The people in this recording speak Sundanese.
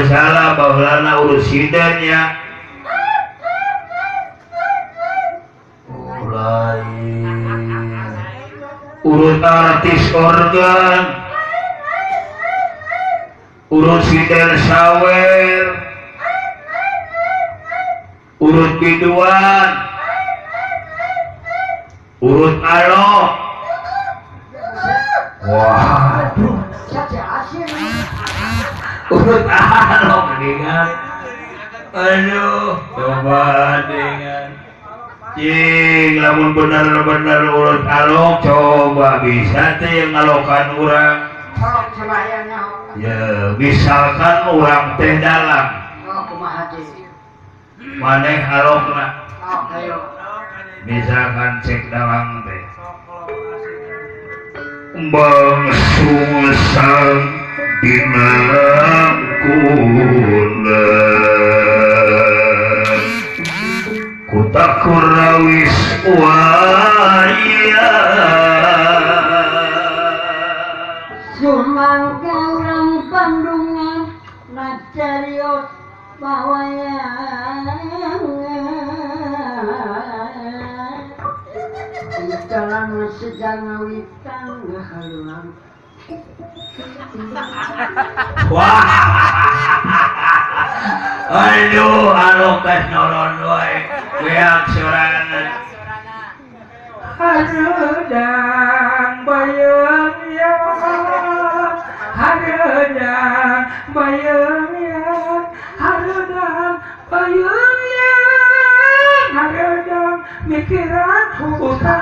Salah baheulana urus sidennya lain urut artis organ urut siden sawer urut biduan urut alok. Waduh, urut alok dengan aduh coba dengan cing lamun bener-bener urut alok coba bisa teh yang ngalokan urang ya misalkan urang teh dalam maneh alokna misalkan cek dalang teh bangsusang dina kuna kutakur rawis waya sumangga urang Bandungan nacarios bawayangan jalan sejang witan ngahaluang. Wah, aduh, alok gas nolon wae, weak sorangan. Hareudang bayeung ya, hareudang bayeung ya, hareudang bayeung ya, hareudang mikiran utang.